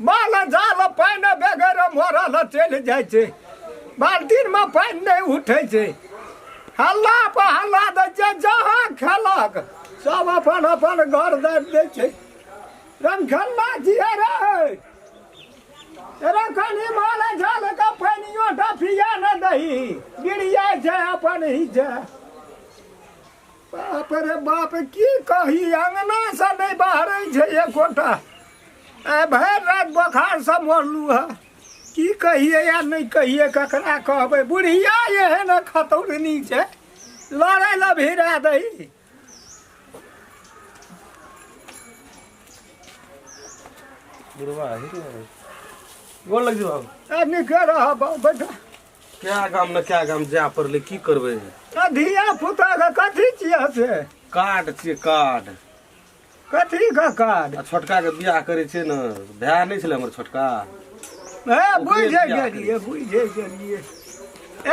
माल जाल पानि बगैर मरल चलि जाइ छै, बाल्टीनमे पानि नहि उठै छै। हल्ला पर हल्ला दै छै, जहाँ खेलक सब अपन अपन घर दाबि दै छै। रमखेलना छियै रे, रखनी माल जाल के पानियो टा पिया न दही, गिरिया छै अपन ही छै। बाप रे बाप, की कही, अंगना से नहि बहरै छै एकोटा। आइ भरि राति बोखार से मरलू हँ। की कहिए या नहि कहिए, ककरा कहबै? बुढ़िया एहन खतौरनी छै, लड़ै लए भिड़ा दही। बुढ़वा ही रे। गोर लग जो बाबू। आ नीके रह बाबू, बैठा। क्या गाम न क्या गाम जाय पड़लै, की करबै? आ धिया पुता के कथी छियै से? कार्ड छियै, कार्ड। कथी के कार्ड? आ छोटका के बियाह करै छै ने, भाय नहि छलै हमर छोटका। हे, ओकरे बुझि बियाह करै गेलियै, छै। बुझि गेलियै।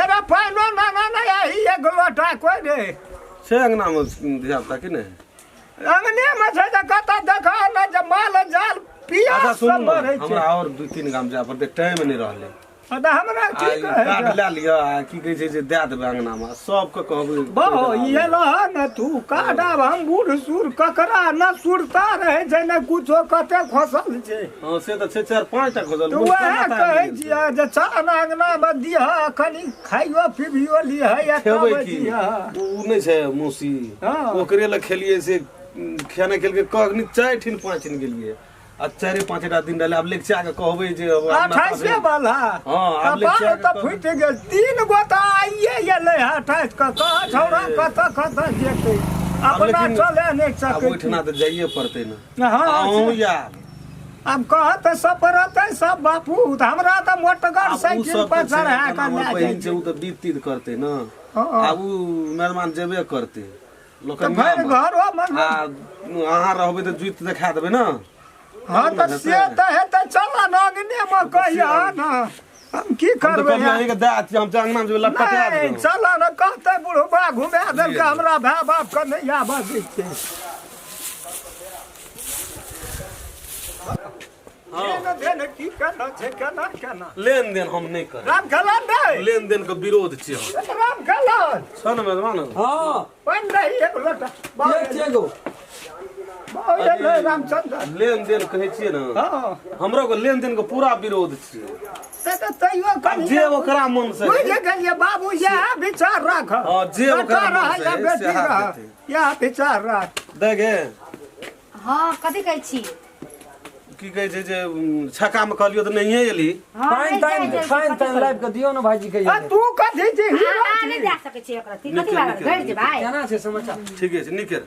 एरा पानिओ ना ना ना आही एक लोटा कोइ रे। छै अंगना मे धिया पुता कि नहि? अंगने मे छै जे कतऽ देखा ने जे माल जाल पियास अच्छा से सुनू ने, मरै छै। हमरा आओर 2-3 गाम जाय पड़तै, टाइम नहि रहलै। हँ तऽ हमरा आ की ई कहै कार्ड छै? लए लिअ आ की कहै छै जे दए देबै अंगनामे, सबके कहबै। बहु ये लह ने तू कार्ड। आब हम बूढ़ सूढ़ ककरा न सुरता रहै छै ने कुछो, कते खसल छै। हँ से तऽ छै, 4-5 टा खोजल। तऽ वएह कहै छियै जे चल ने अंगनामे दिहऽ, कनि खाइयो पिबियो लिहऽ या खेबै तब की? दिहऽ। ओ नहि छै मौसी, हँ। ओकरे लए खेलियै से खेने खेलकै कखनी 4 ठिन 5 ठिन गेलियै आ 4-5 टा दिन रहलै। आब लेक्चा के कहबै जे अब अपना 28 वाला। हँ, आब लेक्चा कपार के तऽ कहबै। फुटि गेल, 3 गो तऽ आइए एलै हँ 28 के। कह छौड़ा कतऽ कतऽ जेतै, आब अपना लेकिन चले नहि आब सकै। ओहिठिना तऽ जाइए पड़तै ने। हँ, अहूँ से- यार आब कहत सपरतै सब बापू, तऽ हमरा तऽ मोटगर आब उ साइकिल सब पर तऽ छै, चढ़ा जेना कऽ हमर लए बहिन जाइ छै, उ तऽ बीत तीत करतै ने। हँ। आब उ मेहमान जेबे करतै तऽ लोकनिया भरि मे। घरो मे आ अहाँ रहबै तऽ जुति देखा देबै ने। हँ तऽ से तऽ हेतै, चल ने अंगने मे कहिया ने हम की हम तऽ करबै। कहलियै अहींके दए दियै, हम तऽ अंगना मे जेबै लटपटा नहि देबै। चल ने, कहतै बुढ़बा घुमा देलकै हमरा, भाय बाप के नहि आबऽ दै छै। लेन देन की केना छै, केना केना लेन देन हम नहि करब। राम खेलन रे, लेन देन के विरोध छियै हम। राम खेलन छ ने मेजबान? हाँ। पानि दही एक लोटा। एक छै गो। रामचंद्र लेन देन कहै छियै ने। हाँ। हमरो के लेन देन के पूरा विरोध छियै। तऽ तैयो आब कनि जे ओकरा मन से बुझि गेलियै बाबू, इएह विचार राख। हाँ, जे बेटा ओकरा मन रह से या है, बेटी सएह रह, हेतै। इएह विचार राख। दे गे। हाँ, कथी कहै छी? की कहै छै जे छक्का मे कहलियो तऽ नहिये एली। हाँ, पानि नहि तानि जाइ छै, पानि कथी तानि करू? लाबि कऽ दियौ ने भाईजी के। आ तू कथी छी, हीरो अहाँ छी? नहि जा सकै छी एकरा। कथी नीके, बात नीके, घरि जेबै? केना छै समाचार? ठीके छै, नीके।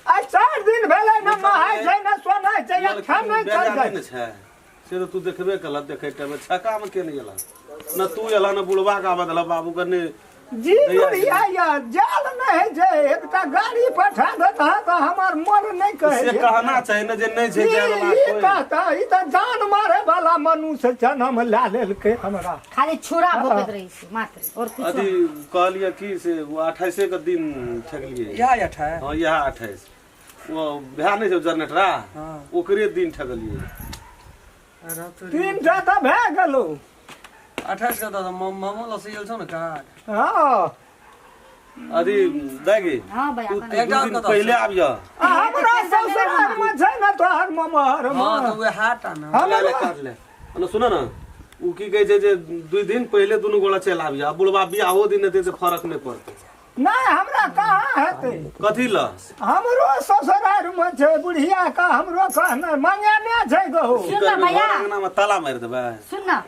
आ 4 दिन भेलै, ने नहाय छै ने सोनाय छै, एखन नहि बेजा चल नहि जाइ ने छै से तऽ तू देखबे कलह। देखै टाइममे छक्का मे के नहि एला ने तू एला ने बुढ़वा के आबऽ देला बाबू के ने जी बुढ़िया या जाल नहि होइ छै, एकटा गाड़ी पठा देत हँ तऽ हमर मन नहि कहै से छै। कहना चाही ने जे नहि छै ई जाय वाला ई कोइ। कहता ई तऽ जान मारे वाला मनुष्य जन्म लए लेलकै हमरा। खाली छुरा भोकैत रहै छै मात्र, और कुछ अथी कहलियै की से ओ 28 के दिन ठकलियै। इएह 28? हँ, इएह 28। ओ भए नहि छै जनरेटरा, हँ। ओकरे दिन ठकलियै। 3 टा तऽ भए गेलौ। 28 के तऽ मामो लऽ से छौ ने कार्ड। हँ। अथी दागी। हाँ भैया, तू अपन- तू एकटा 2 दिन कतऽ पहिले छै? आबियह। आ हमरा ससुरालमे छै ने तोहर ममहर। हाँ तऽ उएह टा ने। ले ले काट ले ने, सुन ने, ओ की कहै छै जे 2 दिन पहिले दुनू गोला चलि आबियह आ बुढ़बा बियाहो दिन हेतै तऽ फरक नहि पड़तै। नहि, हमरा कहाँ हेतै। कथी लए? हमरो ससुरालमे छै बुढ़िया के, हमरो कहना मंगेने छै गहु। की सुन ने करबै, भैया। घर अंगना मे ताला मारि देबै? सुन न,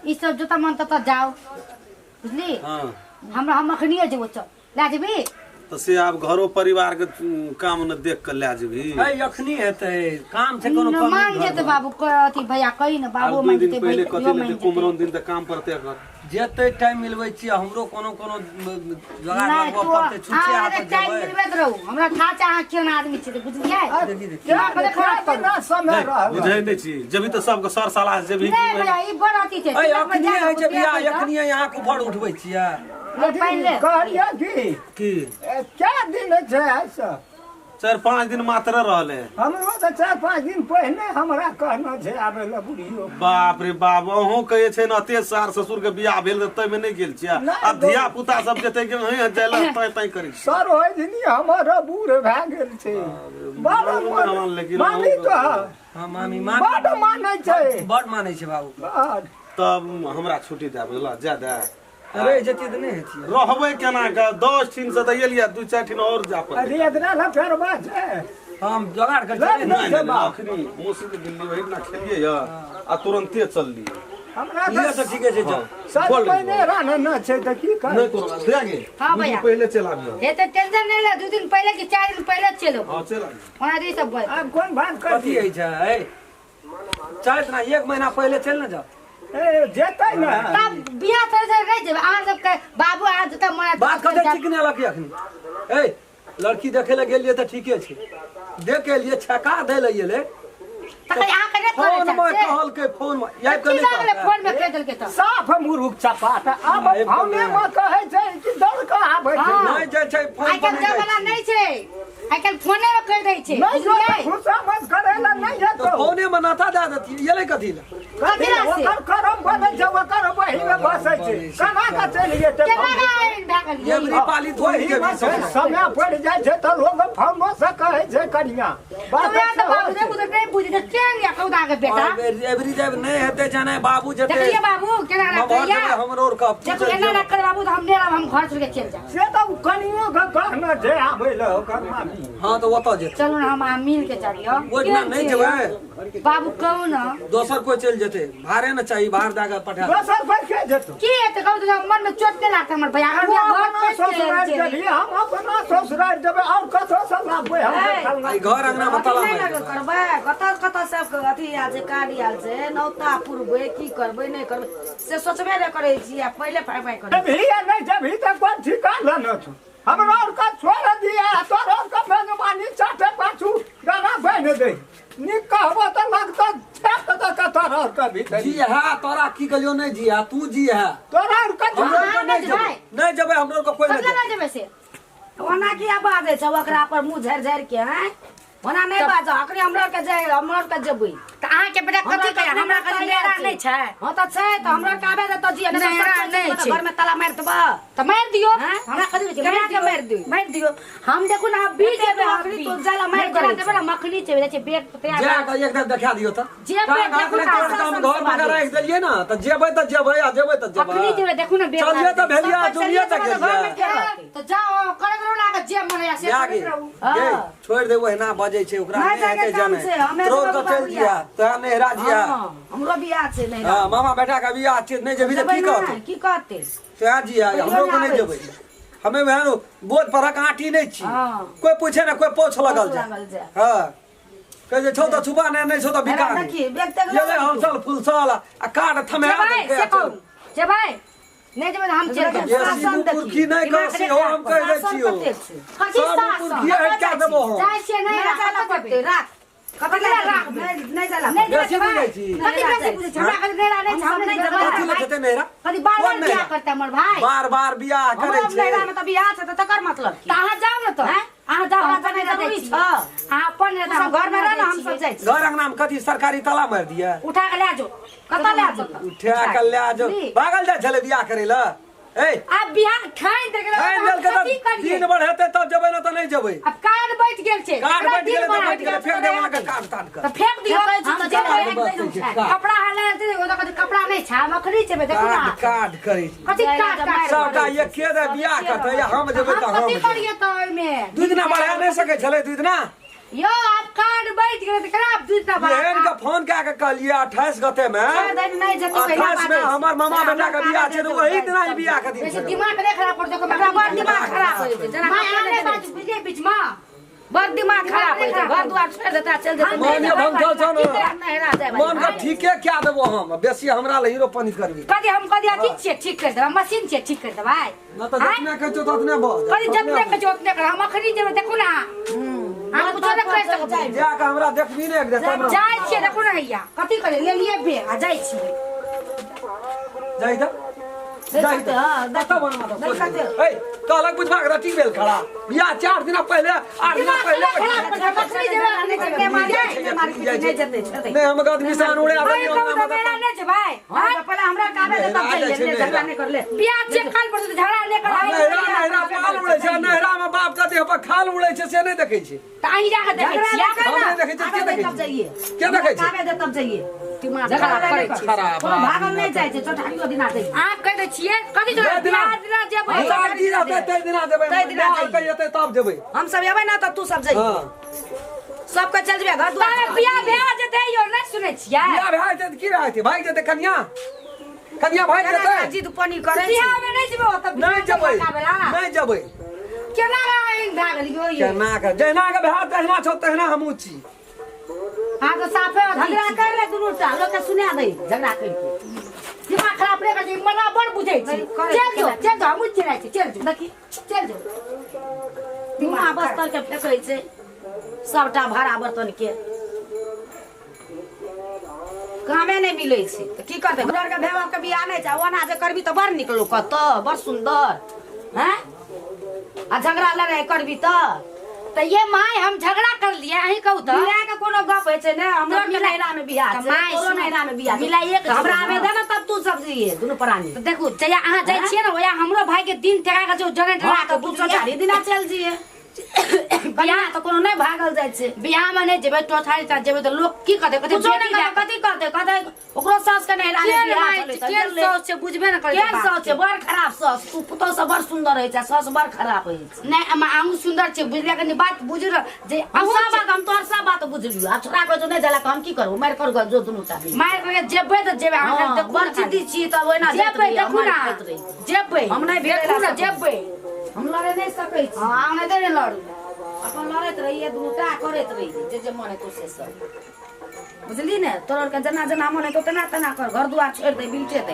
ई सब जतऽ मन ततऽ जाओ, बुझली? हँ। हमरा हम अखनिए जेबो, चल लए जेबी। तऽ से आब घरो परिवार के काम ने देख कऽ लए जेबही। है, अखनी हेतै काम छै कोनो कम मान जेतै बाबू, अथी भैया कही ने आब बाबू 2 मान दिन जेतै, पहिले भैया कथी मान लेतै जेतै। कुमरन दिन तऽ काम पड़तै एकर। जते टाइम मिलबै छियै, हमरो कोनो कोनो जोगाड़ नहि लगबऽ तू पड़तै, छुच्छे अहाँ हाथ टाइम जेबै। मिलबैत रहू, हमरा थाह छै अहाँ केहन आदमी छी, तऽ बुझलियै? देखी, देखी। क्या दिना समय नहि रहल बुझै नहि छी, जेबही तऽ सबके सर सलाह जेबही। नहि भैया, ई बड़ अथी छै। है, तिलक मे अखनी जा होइ छै कऽ बियाह, बियाह अखनी यहाँ कुफर उठबै छियै। ले, पानि ले। कहलियै की की? क्या दिन छै आइ से? 4-5 दिन मात्र रहले। हमरो तऽ 4-5 दिन पहिने हमरा कहना छै आबै लए बुढ़ियो। बाप रे बाप, अहूँ कहे छै ने अते सार ससुर के बियाह भेल तऽ ताहिमे नहि गेल छियै। नहि, आ धिया पुता सब जेतै कि अहीं जाय लए तैं तैं करै छी। सर होइ दिन हमर बूढ़ भए गेल छै। बड़ मामी, लेकिन मामी अहूँ तो हाँ मामी मामी बड़ मानै छै। बड़ मानै छै बाबू। बड़। तब हमरा छुट्टी दे बुझल जा दे। अरे जतियै तऽ नहि हेतियै। रहबै केना के 10 ठिन से तऽ एलियै 2-4 ठिन और जा पड़तै। अरे एकरा लग फेरबा छै। हम जोगाड़ कर लग चले नहि नहि नहि, अखनी मौसी के दिल्ली वही ना खेलियै या आ तुरंते चललियै। हमरा इहो तऽ तऽ ठीके छै जाओ। सर बोल पहिने रहना छै तऽ की नहि कर। कोनो बात दे गे। हाँ दू दिन भैया। पहिले चलि आबियौ। हे तऽ टेंशन नहि ले, 2 दिन पहिले कि 4 दिन पहिले चलि हाँ चलि आबियौ। ओना तऽ ई सब बोल। आब कोन बात कथी करती होइ छै ए चलत ना 1 महीना पहिले चलि ने जाओ। ए जेतै ने। तब बियाह थोड़े थोड़े रहि जेबै अहाँ सबके बाबू अहाँ जतऽ मन हैत बात ततऽ कते जायब। ठीक नहि लकी अखनी। ए लड़की देखे लए गेलियै तऽ ठीके छै, देख के एलियै छका दै लए एलै। तखन अहाँ के नहि फोन कहै मे छै कहलकै फोन मे आबि की कऽ नहि लागलै कहलकै। फोन मे कहि देलकै तऽ साफ मुरुख चपाट आब आबि कऽ फोने मे कहै छै कि दौड़ कऽ आबै छै। हाँ। नहि जाइ छै फोन आइ पर काल्हि नहि जाइ जमाना छै। नहि छै, आइ काल्हि फोने मे कहि दै छै। नहि जो बुझलियै? खुशामद करै लए नहि तऽ हेतौ। फोने मे नाता दए देतियै एलै कथी लए? कथी लए से? ओकर करम बनै छै, ओकर बहिन मे बसै छै, केना कऽ चलि जेतै? केना कऽ आइन भए गेलियै? एबरी पाली धोइ ओही जेबी मे छै, सब। समय पड़ि जाइ छै तऽ लोक फोनो से कहै छै कनिया। बात तऽ वएह तऽ से बाबू होइ छै। देखू तऽ नहि बुझै छै, केहन यऽ कौदा के बेटा? एबरी जब नहि हेतै जानै बाबू जेतै। देखलियै बाबू केना ना ममहर कहिया? जेबै हमरो आर के देखू एना ना कर बाबू तऽ हम नहि रहब, हम घर छोड़ि के चलि जायब। से तऽ कनियो के कहना छै आबै लए ओकर मामी। हाँ तऽ ओतऽ जेतै। चलू ने हम अहाँ मिल के चलियौ। ओहिठिना नहि जेबै। बाबू कहू ने। दोसर कोइ चलि जेतै, भाड़े ने चाही, भाड़ दए कऽ पठा देबै। दोसर पर के जेतौ? की हेतै कहू तऽ मन मे चोट नहि लागतै हमर भैया? तू हमरा घर अपना पर ससुरारि चलि जेबही, हम अपना ससुरारि जेबै, आओर कतौ से लाबबै हम फलना? एहि घर अंगना मे ताला नहि मारि लगल देबै। करबै कतऽ कतऽ सबके अथी आयल छै, कार्ड आयल छै, नौता पुरबै की करबै नहि करबै से सोचबे नहि करै छी आ पहिले फाइ फाइ करै। जेबही या नहि जेबही तऽ कोन ठिकाना न छौ। हमरा आओर के छोड़ दिया, तोरा आओर के मेजबानी चाटे पाछू गाना बान्हि दे। नीक कहबो तऽ लगतौ छेक दऽ कऽ तोरा आओर के भीतर। जी है तोरा की कहलियौ नहि जी है तू जी है। तोरा आओर के हमरो आर के नहि जेबै, नहि जेबै हमरो आर के कोइ नहि कतऽ जेतै। नहि जेबै से? ओना किया बाजै छै ओकरा पर मुँह झाड़ि झाड़ि के हैं? ओना नहि बाजऽ, अखनी हमरा आर के जाय, हमरा आर के जेबै। तऽ अहाँके बेटा कथी कहै? हमरा कथी नैहरा नहि छै? हाँ तऽ छै तऽ हमरा आर के आबे देतौ जी, नहि तऽ नैहरा सब नहि चीज छै। घर में ताला मारि देबऽ। तऽ मारि दियौ। हैं? हमरा कथी होइ छै? केना के मारि दियौ? मारि दियौ। हम देखू ने आब बीज एते जेबै, तो आब अखनी बीज। तो जाला मारि नहि, जेना करै देबै ने, मखनी छै, जाइ छै बेग तैयार जा कऽ एक दिन देखा दियौ तऽ। जेबै, कान देखू हाथ ने, नहि तोड़ि कऽ हम घर मे राखि देलियै ने तऽ जेबै तऽ जेबै आ जेबै तऽ जेबै। अखनी जेबै, देखू ने बेग चलियै तऽ भेलियै, सब जुमियै तऽ चलियै तऽ गेलियै। घरमे के रहतै? तऽ जाओ, करैत रहू ने अहाँके जे मन होइए से जा करैत गे, रहू। गे, हाँ। छोड़ि दे ओहिना बजै छै ओकरा नहि नहि जायके हेतै काम जानै। छै, हमे तोड़ कऽ जेबै चलि बाबू जिया, तोरा नैहरा जिया। हाँ, हमरो बियाह छै नैहरा। हाँ, मामा बेटा के बियाह छै, नहि जेबही तऽ जेबै की ने, कहतै? की कहतै? तोरा जिया, कहियो हमरो के नहि नहि आबै जेबै। हमे वएह बोझ परक आँटी नहि छी। हाँ। कोइ पूछे ने कोइ पोछ लगल पोछ जाय। लागल जाय। हाँ। कहै जे छौ तऽ छुपा नहि, नहि छौ तऽ बिका हेरा नहि। देखी, बेग तेग ये ले हमसल फुलसल आ कार्ड थमेआ जेबै देलकै से आ कहू चल। जेबै नहि जेबै तऽ हम चलि जायब। बेसी शासन देखी। मुर्खी नहि कर दिमाग सेहो हम कहि दै शासन छियौ। कतेक छै? कथी सब शासन? मुर्खिए हटि कए देबो हम। जाइ छियै नहि नैहरा, जाला कतऽ पड़तै, जेबै? राख। कथी कथी लए लए राखबै? नहि नहि जाला नहि पड़तै। बेसी जेबै बुझै छी। कथी बेसी बुझै छी? हमरा कथी नैहरा नहि छै, हम हम नहि नहि जेबै। कथी लए जेतै नैहरा? कथी बार कोन बार बियाह नैहरा? करतै हमर भाय? बार बार बियाह करै हमरो छै। नैहरा मे तऽ बियाह छै तऽ तकर मतलब की? तऽ अहाँ जाउ ने तऽ। हैं? अहाँ जाउ, हम तोरा अपन जाना नैहरा जाइ जरूरी छी। छौ? अहाँ अपन नैहरा तू सब हम घर मे रह ने, जाइ हम सब छियै। जाइ छी। घर अंगना मे कथी सरकारी ताला मारि दिए? उठा के लए जाउ। कतऽ लए जाउ? उठा के लए जाउ। जी। भागल जाइ छलै बियाह करै लए? ए आब बियाह ठानि देलकै तऽ ठानि हम देलकै कथी तऽ करियै? दिन भर हेतै तब जेबै ने तऽ नहि जेबै। आब कार्ड बँटि गेल छै। कार्ड एकरा बँटि दिन गेलै तऽ बढ़ा बँटि गेलै, फेक देबै अहाँके कार्ड तार्ड कऽ। तऽ फेक दियौ। फेकै छी हम तऽ जेबै। जेबै। कपड़ा हाले ओतऽ कथी कपड़ा नहि छै, हम अखनी जेबै, देखू ने। कार्ड कार्ड करै छै। कथी कार्ड कार्ड सबटा करै छै? एके दे बियाह करतै आ हम जेबै हम तऽ हम कथी जेबै। करियै तऽ ओहिमे? दू दिना बढ़ा नहि सकै छलै दू दिना? यौ आब कार्ड बँटि गेलै तऽ केना आब 2 दिना बढ़ा? एहन के फोन कए के कहलियै 28 गते मे, छोड़ि दही, नहि जेतै ओहिना 28 मे बाजै छै। हमर मामा बेटा के बियाह छै तऽ ओही दिना ही बियाह के दिन बेसी छै। दिमाग नहि खराब कर देखो, एकरा बड़ दिमाग खराब होइ छै, जेना माय कपड़ा आने नहि बाजू बुझलियै बीचमे। बड़ दिमाग खराब होइ छै, घर दुआर छोड़ि देतै आ चलि जेतै। मन ये भंगठल छौ ने। नैहरा जाय वाली मन के ठीके कए देबो हम, बेसी हमरा लए हीरो पानी करबी। कथी हम कथी अथी छियै ठीक करि देबै, मशीन छियै ठीक करि देबै। न तऽ जतने कहै छौ ततने बज। कथी जतने कहै छौ ओतने कर, हम अखनी जेबै देखू ने। अहाँ कुछो नहि करि सकबै। जा कऽ हमरा देखबी ने एक बेर तब ने। जाइ छियै देखू ने हैया कथी करै लेलियै बेग आ जाइ छियै। जाइ तऽ। नहि सकते, हाँ, कतऽ बनवा दो नहि सकते। ए कहलक बुझबा के ठीक भेल खड़ा बियाह 4 दिना पहिले 8 दिना पहिले नहीं हम गद मिसान उड़े भाई कहू तऽ मेला नहि जेबै हाँ, पहिले हमरा काबे दे तब नहि, जाइए, नहि, नहि, झगड़ा नहि कर ले। बियाह जे काल पर तऽ झगड़ा नहि कर नहरा नहरा पाल उड़े छै नहरा में बाप के देह पर खाल उड़े छै से नहीं देखै छै तऽ अहीं जाके देखै झगड़ा छियै नहि कर हम ना। नहि देखै छियै, के आबे दे देखै तब जाइए। के देखै छै? आबे दे तब जाइए। दिमाग झगड़ा खराब नहि करै कर। छी खराब कोनो भागल नहि जाइ छै, चौठारियो दिना जाइए। अहाँ कहि दै छियै कथी जै दिना बियाह दिना जेबै हिसाब की रहतै तै दिना जेबै तै दिना बियाह जइयै। कहि जेतै तब जेबै हम सब एबै ना तब तू सब जाइए। हां सबके चल जेबै घर दुआर। ताबे बियाह भए जेतै यौ नहि सुनै छियै बियाह भए जेतै तऽ की रहै छै भागि जेतै कनिया कनिया भागि केना जेतै जिद पानी करै छै। बियाह मे नहि जेबै ओतऽ नहीं जेबै नहीं जेबै केना एहन भए गेलियौ यौ केना के जहिना के भए तहिना छौ तहिना हमहूँ छी अहाँ तऽ साफे अथी झगड़ा कर ले दुनू टा, लोक के सुना दे झगड़ा कर के। दिमाग खराब नहि करै छी मना बड़ बुझै छी नहि, करै चलि छी, जो चलि जो हमहूँ चिड़ै छी चलि जो देखी चलि जो धुआं बस्तर के फेकै छै सबटा भाड़ा बर्तन के कामे नहि मिलै छै तऽ की करतै घर के भाय बाप के बियाह नहि छै ओना जे करबी तऽ बड़ नीक लोक कहतौ बड़ सुन्दर हैं आ झगड़ा लड़ाइ करबी तऽ तऽ ये माय हम झगड़ा कर लिए अहीं कहू तऽ मिला के कोनो गप होइ छै ने हमरो तऽ के मिला- नैहरा में बियाह तऽ छै माय तोरो सुन- नैहरा में बियाह छै मिलाइए के तऽ हमरा छै आबे ने। दे ने तब तू सब जइए दुनू प्राणी तऽ देखू जहिया अहाँ जाइ छियै ने ओहिया हमरो भाई के दिन टेका के जो जनरेटर हाँ, तऽ तू चौठारी दिना चलि जइए बियाह तऽ कोनो नहि भागल जाइ छै बियाह में नहि जेबै चौठारी ता जेबै तऽ लोक की कहतै कहतै कुछो बेटी नहि दए कहतै कथी कहतै कहतै ओकरो सास के नैहरा में केहन बियाह माय छलै तऽ केहन गेलै। साउस छै बुझबे ने करै छै केहन बाप सास छै बड़ खराब सास तू पुतोह सब बड़ सुन्दर होइ छै सास बड़ खराब होइ छै नहि अम्मा अहूँ सुन्दर छै बुझलियै कनि बात बुझू ने जे हम अहूँ सब बात हम तोहर सब बात बुझलियौ आब छोड़ा के जो नहि झला हम की करबो मारि कर जो दुनू टा मारि करके जेबै तऽ जेबै अहाँ खाली देखू बड़ ने खाली। जिद्दी छी तब ओहिना जाइत जेबै रही, हम देखू मारि ने खाइत रही। जेबै हम नहि भिड़ै देखू ला ने सकै। जेबै हम लड़े नहि सकै छी हँ अहाँ नहि ने लड़ू अपन लड़ैत रहिए दुनू टा करैत रहिए जे जे मन हेतौ से सब बुझली ने तोर आरके जेना जेना मन हेतौ तेना तेना कर घर दुआर छोड़ि दे बिलटे दे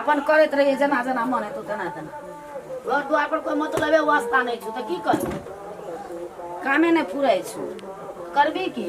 अपन करैत रहिए जेना जेना मन हेतौ तेना तेना घर दुआर पर कोई मतलबे वास्ता नहि छौ तऽ की करबै कामे नहि फुरै छौ करबी की